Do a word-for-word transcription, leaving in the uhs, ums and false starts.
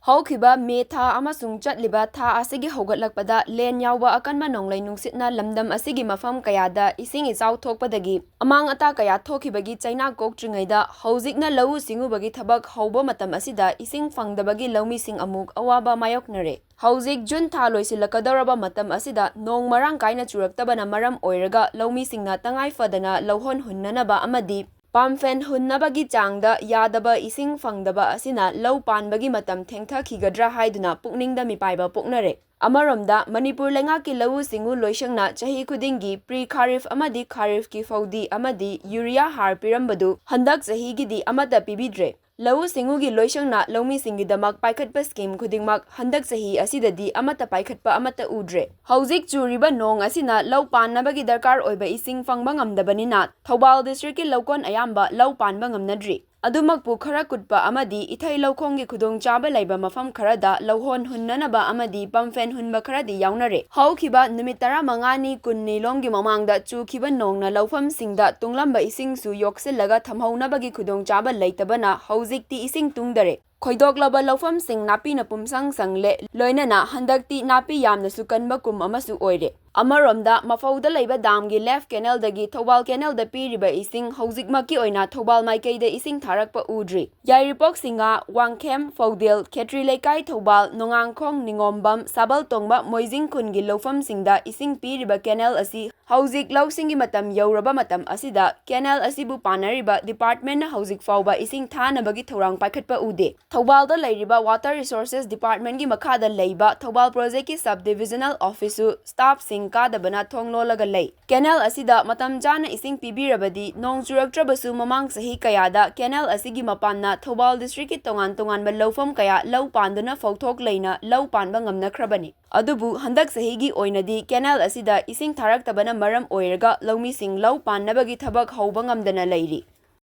ꯍꯧꯈꯤꯕ ꯃꯦ ꯊꯥ ꯑꯃꯁꯨꯡ ꯆꯠꯂꯤꯕ ꯊꯥ ꯑꯁꯤꯒꯤ ꯍꯧꯒꯠꯂꯛꯄꯗ ꯂꯦꯟ ꯌꯥꯎꯕ ꯑꯀꯟꯕ ꯅꯣꯡꯂꯩ ꯅꯨꯡꯁꯤꯠꯅ ꯂꯝꯗꯝ ꯑꯁꯤꯒꯤ ꯃꯐꯝ ꯀꯌꯥꯗ ꯏꯁꯤꯡ ꯏꯆꯥꯎ ꯊꯣꯛꯄꯗꯒꯤ ꯑꯃꯥꯡ ꯑꯇꯥ ꯀꯌꯥ ꯊꯣꯛꯈꯤꯕꯒꯤ ꯆꯩꯅꯥ ꯀꯣꯛꯇ꯭ꯔꯤꯉꯩꯗ, ꯍꯧꯖꯤꯛꯅ ꯂꯧꯎ ꯁꯤꯡꯎꯕꯒꯤ ꯊꯕꯛ ꯍꯧꯕ ꯃꯇꯝ ꯑꯁꯤꯗ ꯏꯁꯤꯡ ꯐꯪꯗꯕꯒꯤ ꯂꯧꯃꯤꯁꯤꯡ ꯑꯃꯨꯛ ꯑꯋꯥꯕ ꯃꯥꯌꯣꯛꯅꯔꯦ꯫ ꯍꯧꯖꯤꯛ ꯖꯨꯟ ꯊꯥ ꯂꯣꯏꯁꯤꯜꯂꯛꯀꯗꯧꯔꯕ ꯃꯇꯝ ꯑꯁꯤꯗ ꯅꯣꯡ ꯃꯔꯥꯡ ꯀꯥꯏꯅ ꯆꯨꯔꯛꯇꯕꯅ ꯃꯔꯝ ꯑꯣꯏꯔꯒ ꯂꯧꯃꯤꯁꯤꯡꯅ ꯇꯉꯥꯏ ꯐꯗꯅ ꯂꯧꯍꯣꯟ ꯍꯨꯟꯅꯅꯕ ꯑꯃꯗꯤ ꯄꯥꯝꯐꯦꯟ ꯍꯨꯟꯅꯕꯒꯤ ꯆꯥꯡꯗ ꯌꯥꯗꯕ ꯏꯁꯤꯡ ꯐꯪꯗꯕ ꯑꯁꯤꯅ ꯂꯧ ꯄꯥꯟꯕꯒꯤ ꯃꯇꯝ ꯊꯦꯡꯊꯈꯤꯒꯗ꯭ꯔꯥ ꯍꯥꯏꯗꯨꯅ ꯄꯨꯛꯅꯤꯡꯗ ꯃꯤꯄꯥꯏꯕ ꯄꯣꯛꯅꯔꯦ꯫ ꯑꯃꯔꯣꯝꯗ, ꯃꯅꯤꯄꯨꯔ ꯂꯩꯉꯥꯛꯀꯤ ꯂꯧꯎ ꯁꯤꯡꯎ ꯂꯣꯏꯁꯪꯅ ꯆꯍꯤ ꯈꯨꯗꯤꯡꯒꯤ ꯄ꯭ꯔꯤ ꯈꯥꯔꯤꯐ ꯑꯃꯗꯤ ꯈꯥꯔꯤꯐꯀꯤ ꯐꯧꯗꯤ ꯑꯃꯗꯤ ꯌꯨꯔꯤꯌꯥ ꯍꯥꯔ ꯄꯤꯔꯝꯕꯗꯨ ꯍꯟꯗꯛ ꯆꯍꯤꯒꯤꯗꯤ ꯑꯃꯠꯇ ꯄꯤꯕꯤꯗ꯭ꯔꯦ꯫ ꯂꯧꯎ ꯁꯤꯡꯎꯒꯤ ꯂꯣꯏꯁꯪꯅ ꯂꯧꯃꯤꯁꯤꯡꯒꯤꯗꯃꯛ ꯄꯥꯏꯈꯠꯄ ꯁ꯭ꯀꯤꯝ ꯈꯨꯗꯤꯡꯃꯛ ꯍꯟꯗꯛ ꯆꯍꯤ ꯑꯁꯤꯗꯗꯤ ꯑꯃꯠꯇ ꯄꯥꯏꯈꯠꯄ ꯑꯃꯠꯇ ꯎꯗ꯭ꯔꯦ꯫ ꯍꯧꯖꯤꯛ ꯆꯨꯔꯤꯕ ꯅꯣꯡ ꯑꯁꯤꯅ ꯂꯧ ꯄꯥꯟꯅꯕꯒꯤ ꯗꯔꯀꯥꯔ ꯑꯣꯏꯕ ꯏꯁꯤꯡ ꯐꯪꯕ ꯉꯝꯗꯕꯅꯤꯅ ꯊꯧꯕꯥꯜ ꯗꯤꯁꯇ꯭ꯔꯤꯛꯀꯤ ꯂꯧꯀꯣꯟ ꯑꯌꯥꯝꯕ ꯂꯧ ꯄꯥꯟꯕ ꯉꯝꯅꯗ꯭ꯔꯤ꯫ ꯑꯗꯨꯃꯛꯄꯨ ꯈꯔ ꯀꯨꯠꯄ ꯑꯃꯗꯤ ꯏꯊꯩ ꯂꯧꯈꯣꯡꯒꯤ ꯈꯨꯗꯣꯡꯆꯥꯕ ꯂꯩꯕ ꯃꯐꯝ ꯈꯔꯗ ꯂꯧꯍꯣꯟ ꯍꯨꯟꯅꯅꯕ ꯑꯃꯗꯤ ꯄꯝꯐꯦꯟ ꯍꯨꯟꯕ ꯈꯔꯗꯤ ꯌꯥꯎꯅꯔꯦ꯫ ꯍꯧꯈꯤꯕ ꯅꯨꯃꯤꯠ ꯇꯔꯥꯃꯉꯥꯅꯤ, ꯀꯨꯟꯅꯤ ꯂꯣꯝꯒꯤ ꯃꯃꯥꯡꯗ ꯆꯨꯈꯤꯕ ꯅꯣꯡꯅ ꯂꯧꯐꯝꯁꯤꯡꯗ ꯇꯨꯡꯂꯝꯕ ꯏꯁꯤꯡꯁꯨ ꯌꯣꯛꯁꯤꯜꯂꯒ ꯊꯝꯍꯧꯅꯕꯒꯤ ꯈꯨꯗꯣꯡꯆꯥꯕ ꯂꯩꯇꯕꯅ ꯍꯧꯖꯤꯛꯇꯤ ꯏꯁꯤꯡ ꯇꯨꯡꯗꯔꯦ꯫ ꯈꯣꯏꯗꯣꯛꯂꯕ ꯂꯧꯐꯝꯁꯤꯡ ꯅꯥꯄꯤꯅ ꯄꯨꯝꯁꯪ ꯁꯪꯂꯦ, ꯂꯣꯏꯅꯅ ꯍꯟꯗꯛꯇꯤ ꯅꯥꯄꯤ ꯌꯥꯝꯅꯁꯨ ꯀꯟꯕ ꯀꯨꯝ ꯑꯃꯁꯨ ꯑꯣꯏꯔꯦ꯫ ꯑꯃꯔꯣꯝꯗ, ꯃꯐꯧꯗ ꯂꯩꯕ ꯗꯥꯝꯒꯤ ꯂꯦꯐ ꯀꯦꯅꯦꯜꯗꯒꯤ ꯊꯧꯕꯥꯜ ꯀꯦꯅꯦꯜꯗ ꯄꯤꯔꯤꯕ ꯏꯁꯤꯡ ꯍꯧꯖꯤꯛꯃꯛꯀꯤ ꯑꯣꯏꯅ ꯊꯧꯕꯥꯜ ꯃꯥꯏꯀꯩꯗ ꯏꯁꯤꯡ ꯊꯥꯔꯛꯄ ꯎꯗ꯭ꯔꯤ꯫ ꯌꯥꯏꯔꯤꯄꯣꯛ, ꯁꯤꯡꯉꯥ, ꯋꯥꯡꯈꯦꯝ, ꯐꯧꯗꯦꯜ, ꯈꯦꯇ꯭ꯔꯤ ꯂꯩꯀꯥꯏ, ꯊꯧꯕꯥꯜ, ꯅꯣꯡꯉꯥꯡꯈꯣꯡ, ꯅꯤꯉꯣꯝꯕꯝ, ꯁꯥꯕꯜ ꯇꯣꯡꯕ, ꯃꯣꯏꯖꯤꯡ ꯈꯨꯟꯒꯤ ꯂꯧꯐꯝꯁꯤꯡꯗ ꯏꯁꯤꯡ ꯄꯤꯔꯤꯕ ꯀꯦꯅꯦꯜ ꯑꯁꯤ ꯍꯧꯖꯤꯛ ꯂꯧꯁꯤꯡꯒꯤ ꯃꯇꯝ ꯌꯧꯔꯕ ꯃꯇꯝ ꯑꯁꯤꯗ ꯀꯦꯅꯦꯜ ꯑꯁꯤꯕꯨ ꯄꯥꯟꯅꯔꯤꯕ ꯗꯤꯄꯥꯔꯠꯃꯦꯟꯅ ꯍꯧꯖꯤꯛ ꯐꯥꯎꯕ ꯏꯁꯤꯡ ꯊꯥꯅꯕꯒꯤ ꯊꯧꯔꯥꯡ ꯄꯥꯏꯈꯠꯄ ꯎꯗꯦ꯫ ꯊꯧꯕꯥꯜꯗ ꯂꯩꯔꯤꯕ ꯋꯥꯇꯔ ꯔꯤꯁꯣꯔꯁꯦꯁ ꯗꯤꯄꯥꯔꯠꯃꯦꯟꯒꯤ ꯃꯈꯥꯗ ꯂꯩꯕ ꯊꯧꯕꯥꯜ ꯄ꯭ꯔꯣꯖꯦꯛꯀꯤ ꯁꯕ ꯗꯤꯚꯤꯖꯅꯦꯜ ꯑꯣꯐꯤꯁꯁꯨ ꯁ꯭ꯇꯥꯐꯁꯤꯡ ꯀꯥꯗꯕꯅ ꯊꯣꯡ ꯂꯣꯜꯂꯒ ꯂꯩ꯫ ꯀꯦꯅꯦꯜ ꯑꯁꯤꯗ ꯃꯇꯝ ꯆꯥꯅ ꯏꯁꯤꯡ ꯄꯤꯕꯤꯔꯕꯗꯤ ꯅꯣꯡ ꯆꯨꯔꯛꯇ꯭ꯔꯕꯁꯨ ꯃꯃꯥꯡ ꯆꯍꯤ ꯀꯌꯥꯗ ꯀꯦꯅꯦꯜ ꯑꯁꯤꯒꯤ ꯃꯄꯥꯟꯅ ꯊꯧꯕꯥꯜ ꯗꯤꯁꯇ꯭ꯔꯤꯛꯀꯤ ꯇꯣꯉꯥꯟ ꯇꯣꯉꯥꯟꯕ ꯂꯧꯐꯝ ꯀꯌꯥ ꯂꯧ ꯄꯥꯟꯗꯨꯅ ꯐꯧꯊꯣꯛ ꯂꯩꯅ ꯂꯧ ꯄꯥꯟꯕ ꯉꯝꯅꯈ꯭ꯔꯕꯅꯤ꯫ ꯑꯗꯨꯕꯨ ꯍꯟꯗꯛ ꯆꯍꯤꯒꯤ ꯑꯣꯏꯅꯗꯤ ꯀꯦꯅꯦꯜ ꯑꯁꯤꯗ ꯏꯁꯤꯡ ꯊꯥꯔꯛꯇꯕꯅ ꯃꯔꯝ ꯑꯣꯏꯔꯒ ꯂꯧꯃꯤꯁꯤꯡ ꯂꯧ ꯄꯥꯟꯅꯕꯒꯤ ꯊꯕꯛ ꯍꯧꯕ ꯉꯝꯗꯅ ꯂꯩꯔꯤ꯫